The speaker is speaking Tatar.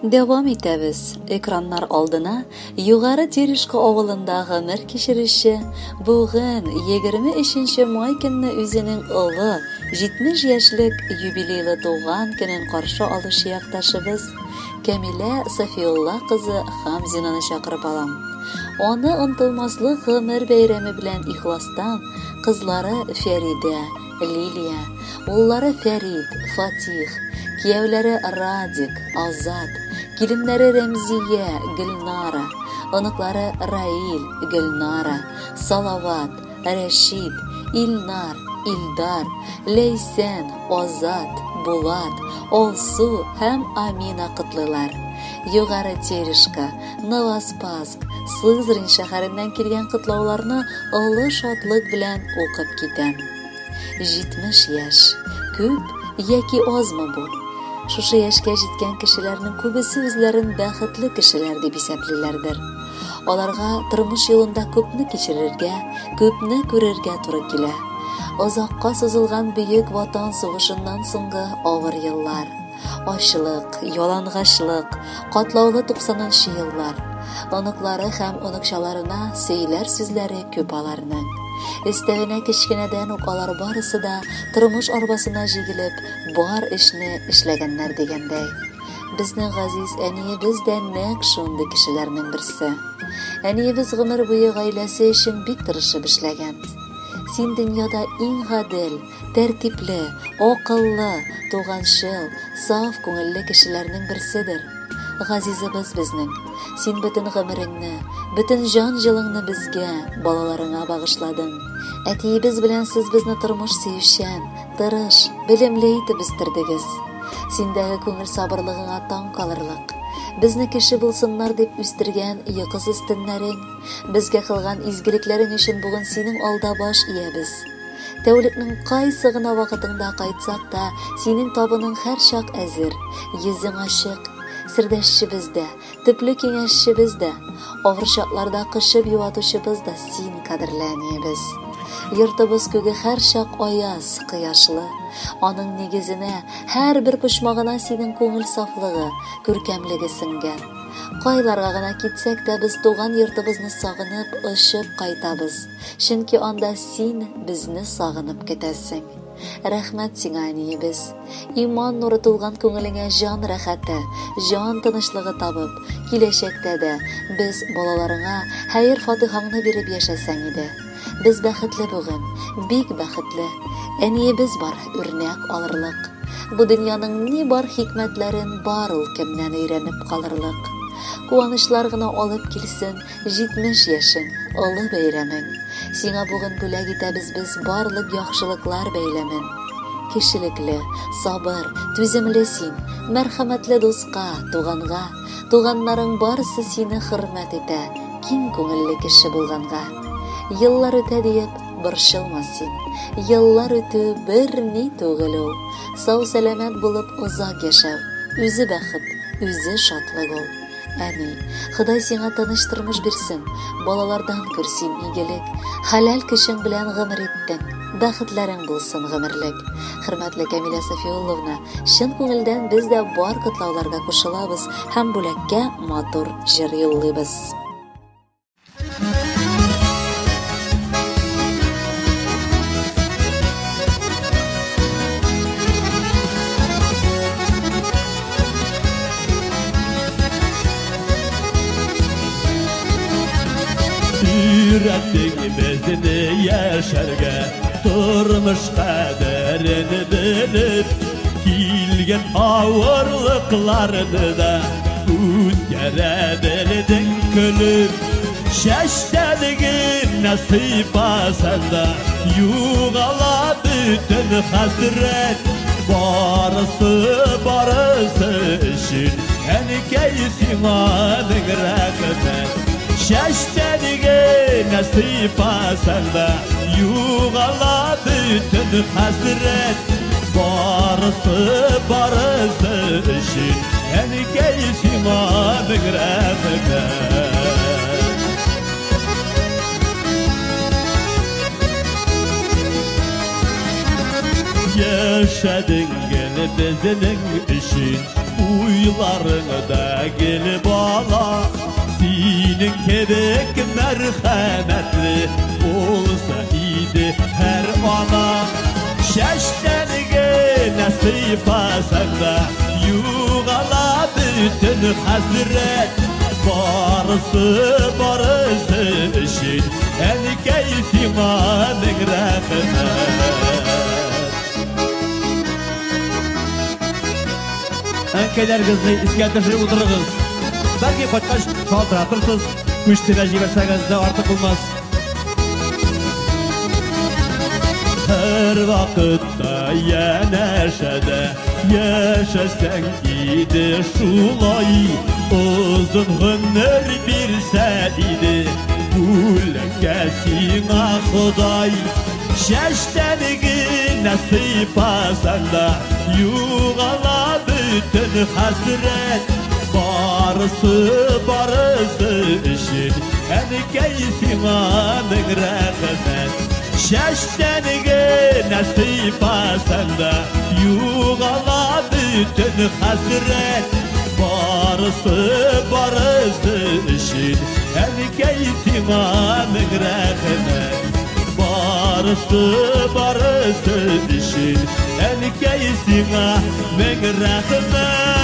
Дәвам итәбез. Экраннар алдына Югары Терешка авылында гомер кичерүче, бүген, 23 май көнне үзенең олы, 70 яшьлек юбилейлы туган көнен каршы алучы якташыбыз Кәмилә Сафиулла кызы Хамзинаны чакырып алам. Аны онтылмаслык гомер бәйрәме белән ихластан кызлары Фәридә, Лилия, уллары Фәрид, Фатих, кияүләре Радик, Азат, киленнәре Рәмзия, Гөлнара, оныклары Раил, Гөлнара, Салават, Рәшид, Илнар, Илдар, Ләйсән, Азат, Булат, Алсу һәм Амина котлыйлар. Югары Терешка, Новоспасск, Сызрань шәһәреннән килгән котлауларны олы шатлык белән укып китәм. 70 яшь. Күп яки азмы бу? Шушы яшькә җиткән кешеләрнең күбесе үзләрен бәхетле кешеләр дип исәплиләрдер. Аларга тормыш юлында күпне кичерергә, күпне күрергә туры килә. Озакка сузылган Бөек Ватан сугышыннан соңгы авыр еллар. Ачлык, ялангачлык, катлаулы туксанынчы еллар. Оныклары һәм оныкчаларына сөйләр сүзләре күп аларның. Өстәвенә кечкенәдән үк алар барысы да тормыш арбасына җигелеп, бар эшне эшләгәннәр дигәндәй. Безнең газиз әниебез дә нәкъ шундый кешеләрнең берсе. Әниебез гомер буе гаиләсе өчен бик тырышып эшләгән. Син дөньяда иң гадел, Тәртипле, акыллы, туганчыл, саф күңелле кешеләрнең берседер. Газизыбыз безнең, син бөтен гомереңне, бөтен җан җылыңны безгә, балаларыңа багышладың. Әтиебез белән сез безне тормыш сөючән, тырыш, белемле итеп үстердегез. Синдәге күңел сабырлыгыңа таң калырлык. Безне кеше булсыннар дип үстергән йокысыз төннәрең, безгә кылган изгелекләрең өчен бүген синең алда баш иябез. Тәүлекнең кайсы гына вакытыңда кайтсак та, синең табының һәрчак әзер, йөзең ачык. Сердәшчебез дә, төпле киңәшчебез дә, авыр чакларда кочып юатучыбыз да син, кадерле әниебез. Йортыбыз күге һәрчак аяз, кояшлы. Аның нигезенә, һәрбер почмагына синең күңел сафлыгы, күркәмлеге сеңгән. Кайларга гына китсәк тә, без туган йортыбызны сагынып, очып кайтабыз. Чөнки анда син безне сагынып көтәсең. Рәхмәт сиңа, әниебез. Иман нуры тулган күңелеңә җан рәхәте, җан тынычлыгы табып, киләчәктә дә без балаларыңа хәер-фатихаңны биреп яшәсәң иде. Без бәхетле бүген, бик бәхетле. Әниебез бар, үрнәк алырлык. Бу дөньяның ни бар хикмәтләрен бар ул кемнән өйрәнеп калырлык. Куанычлар гына алып килсен 70 яшең, олы бәйрәмең. Сиңа бүген бүләк итәбез без барлык яхшылыклар бәйләмен. Кешелекле, сабыр, түземле син, мәрхәмәтле дуска, туганга. Туганнарың барысы сине хөрмәт итә, киң күңелле кеше булганга. Еллар үтә диеп, борчылма син. Еллар үтү бер ни түгел ул. Сау-сәламәт булып озак яшәү, үзе бәхет, үзе шатлык ул. Әни, Ходай сиңа тыныч тормыш бирсен, балалардан күр син игелек, хәләл көчең белән гомер иттең, бәхетләрең булсын гомерлек. Хөрмәтле Камилә Сафиулловна, чын күңелдән без дә бар котлауларга кушылабыз һәм бүләккә матур җыр юллыйбыз. Өйрәттең безне яшәргә, тормыш кадерен белеп, килгән авырлыкларны да үткәрә белдең көлеп. Чәчтән генә сыйпасаң да, югала бөтен хәсрәт. Барысы, барысы өчен әнкәй сиңа мең рәхмәт. Чәчтән генә сыйпасаң да, югала бөтен хәсрәт. Барысы, барысы өчен әнкәй сиңа мең рәхмәт. Яшәдең гел Безнең өчен уйларыңда гел бала. Синең кебек мәрхәмәтле булса иде һәр ана. Чәчтән генә сыйпасаң да, югала бөтен хәсрәт. Барысы, барысы өчен, әнкәй, сиңа мең рәхмәт. Әнкәйләрегезне искә төшереп утырыгыз. Бәлки, кайткач шалтыратырсыз, күчтегә җибәрсәгез дә артык булмас. Һәр вакытта янәшәдә яшәсәң иде шулай, озын гомер бирсә иде бүләккә сиңа Ходай. Чәчтән генә сыйпасаң да, югала бөтен хәсрәт. Барысы, барысы өчен, әнкәй, сиңа мең рәхмәт. Чәчтән генә сыйпасаң да, югала бөтен хәсрәт. Барысы, барысы өчен, әнкәй, сиңа мең рәхмәт. Барысы, барысы өчен, әнкәй, сиңа мең рәхмәт.